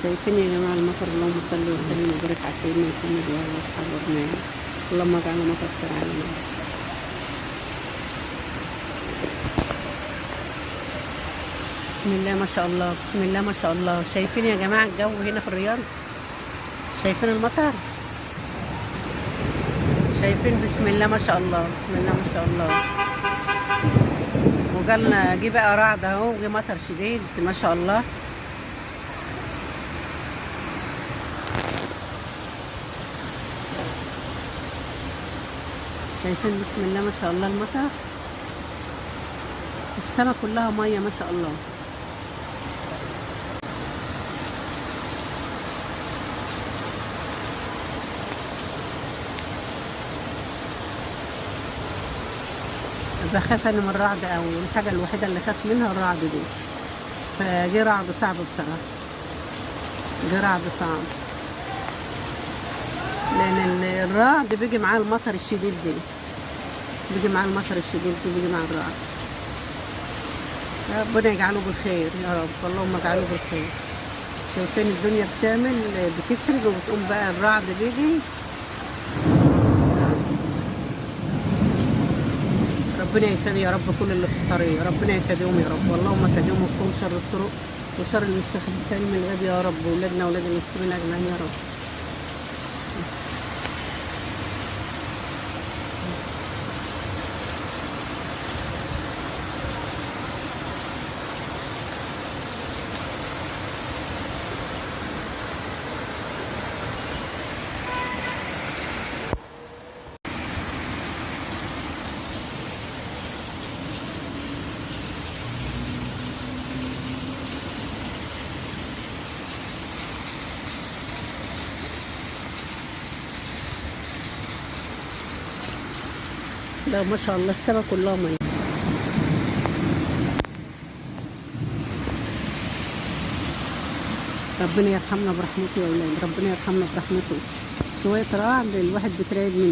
شايفين يا جماعة المطر؟ اللهم صل وسلم وبارك على سيدنا محمد وعلى أصحابه أجمعين. اللهم اجعله مطر خير علينا. بسم الله ما شاء الله، بسم الله ما شاء الله. شايفين يا جماعة الجو هنا في الرياض؟ شايفين المطر؟ شايفين؟ بسم الله ما شاء الله، بسم الله ما شاء الله. وجالنا جه بقى رعد اهو، وجه مطر شديد ما شاء الله. شايفين بسم الله ما شاء الله المطر؟ السما كلها ميه ما شاء الله. بخاف انا من الرعد قوي، الحاجه الوحيده اللي خاف منها الرعد دي. فجه رعد صعب بصراحه، جه رعد صعب، لان الرعد بيجي معاه المطر الشديد دي، بيجي معاه المطر الشديد دي، بيجي مع الرعد. ربنا يجعله بالخير يا رب، اللهم اجعله بالخير. شايفين الدنيا بتعمل بتسرج وبتقوم بقى الرعد بيجي. ربنا يفادي يا رب كل اللي في الطريق، ربنا يفاديهم يا رب، اللهم فاديهم وكفهم شر الطرق وشر المستخبين من الغيب يا رب، ولادنا ولاد المسلمين اجمعين يا رب. لا ما شاء الله السما كلها ميه. ربنا يرحمنا برحمته يا اولاد، ربنا يرحمنا برحمته. شويه رعد الواحد بيترعب منه.